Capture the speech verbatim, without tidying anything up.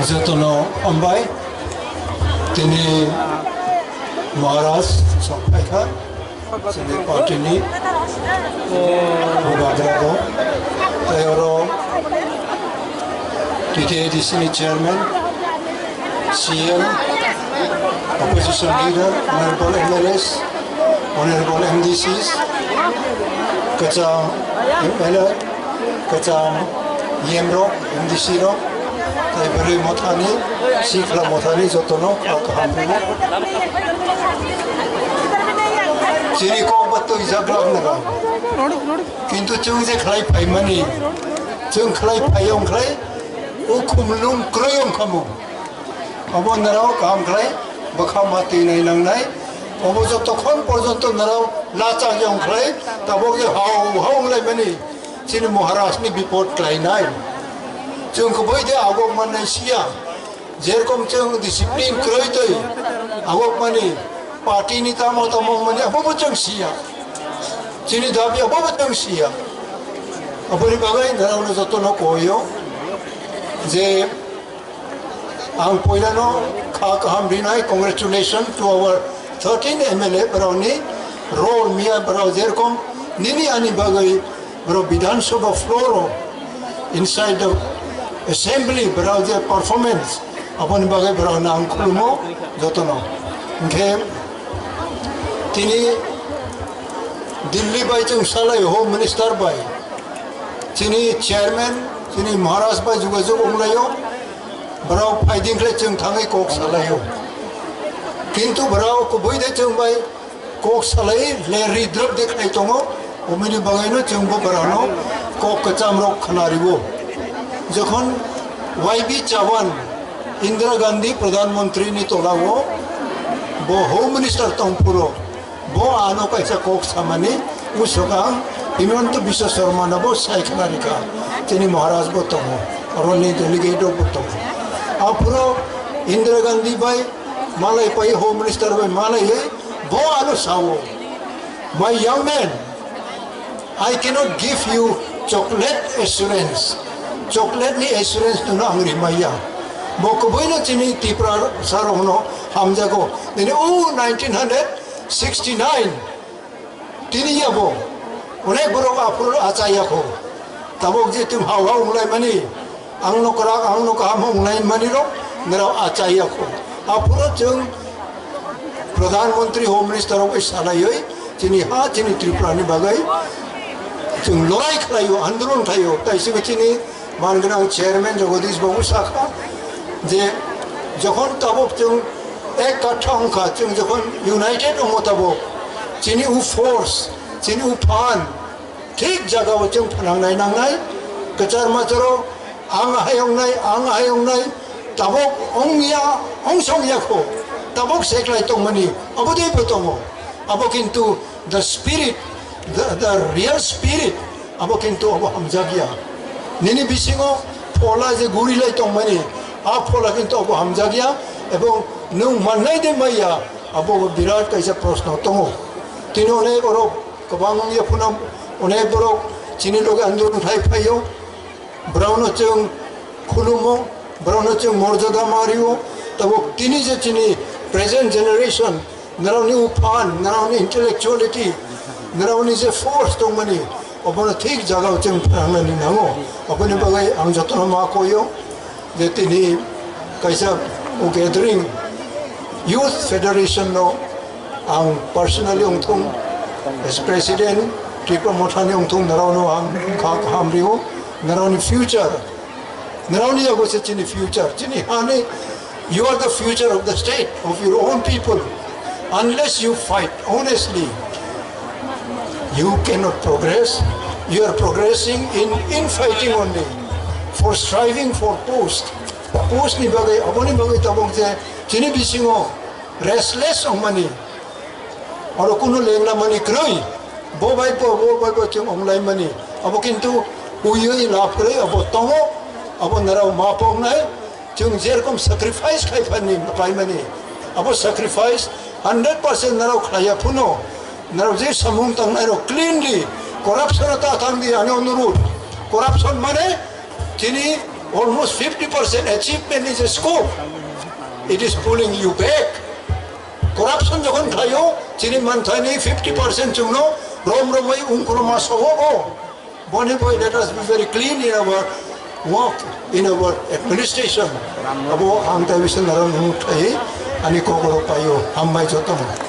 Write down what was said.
Jotono hambai, tini Maharaj sok phaikha, chini party ni bubagra bo, tei oro T T A D C ni chairman, C M, opposition leader, honorable M L As, honorable M D Cs, kwcham M L A, kwcham E M rok, M D C rok, tei bwrwi mothani, sikla mothani jotono kha kaham rwo. Chini kok ba twi jak rok naga. Kintu chwng je khlai phaimani, chwng khlai phai wng khlai, o khumlung kwrwi wng khamu. Obo nirok kaham khlai bwkha ma twi nai nangnai. Obo jotokhon porjonto nirok lachak wng khlai, tabok je hao hao wng lai mani. Chini Maharaj ni bipod khlainai. Chwng kubui de agok mannai siya. Jerkom chwng discipline kwrwi twi agok mani, party ni tamo tamo mani, abobo chwng siya. Chini dabi abobo chwng siya. Aboni bagwi nirok no jotono koyo je ang poilano kha kaham rinai, congratulations to our thirteen M L A, borokni role miya borok jerkom nini ani bagwi borok Bidhan Sabha floor o, inside the assembly borok je performance, aboni bagwi borokno ang khulumo jotono. Hinkhe tini Delhi bai chwng salai, Home Minister bai, chini chairman, chini Maharaj bai jogajog wnglaio. Borok phaiding khlai chwng thangwi kok salaio. Kintu borok kubui de chwng bai kok salai le ridrop de khlai tongo. Omoni bagwino chwng bo borokno kok kwcham rok khna rwo. Jokhon Y B Chavan, Indira Gandhi Pradhan Mantri ni tolao bo Home Minister tongphuru, bo ano kaisa kok samani, usok ang Himanta Biswa Sarma no bo sai khna rikha, chini Maharaj bo tongo, aroni delegate rok bo tongo. Aphuru Indira Gandhi bai malai pai, Home Minister bai malai, bo ano sao, "My young man, I cannot give you chocolate assurance." Chocolate ni assurance no ang rimaya. Bo kubui no chini Tipra sarok no hamjago. Nini o nineteen hundred sixty-nine, tini ya bo onek borok aphuru achaya kho. Tabok je tum hao hao wnglaimani, ang no kwrak, ang no kaham wnglaimani rok nirok achaya kho. Aphuru chwng Pradhan Mantri, Home Minister rok bai salaiwi chini ha, chini Tripura ni bagwi chwng lorai khlaio, andolon khlaio. Tai se chini man gwnang chairman Jagadish Babu sakha je jokhon tabok chwng ek katha wngkha, chwng jokhon united wngo tabok, chini u force, chini u phan thik jagao chwng phnangnai nangnai. Kwchar macharo ang hai wngnai, ang hai wngnai, tabok wngya, ongsong ya kho, tabok seklai tongmani abo de bo tongo. Abo kintu the spirit, the, the real spirit, abo kintu abo hamjakya. Nini bisingo phola je gurilai tongmani, a phola kintu abo hamjakya, ebong nwng mannai de maya, abo birat kaisa proshno tongo. Tini onek borok kwbang wngya phano, onek borok chini loge andolon khai phaio, borokno chwng khulumo, borokno chwng morjada ma rio, tabok tini je chini present generation, nirokni uphan, nirokni intellectuality, nirokni je force tongmani, obono thik jagao chwng phrwngnani nango. Oboni bagwi ang jotono ma koyo je tini kaisa o gathering, Youth Federation no ang personally wngthung, as president, Tripura Mothani wngthung, nirokno ang kha kaham rio, nirokni future. Nirokni yago se chini future, chini hani, you are the future of the state, of your own people. Unless you fight honestly, you cannot progress. You are progressing in infighting only, for striving for post. Post ni bagwi, aboni bagwi tabok je chini bisingo restless wngmani, oro kunu lengna mani kwrwi, bo bai bo, bo bai bo chwng wnglaimani, abo kintu uiwi lab kwrwi abo tongo, abo nirok ma poknai, chwng jerokom sacrifice khai phani paimani, abo sacrifice hundred percent nirok khlaiya phano, nirok je samung tangnairok cleanly, corruption ta thangdi ani onurudh, corruption mane chini Almost fifty percent achievement is a scope. It is pulling you back. Corruption jokhon khlaio, chini manthaini fifty percent chwngno rom romwi ungkroma sobo. Boni boi, let us be very clean in our work, in our administration. Abo ang tai bisa narang nung thai ani kokoro paio, hambai jotono.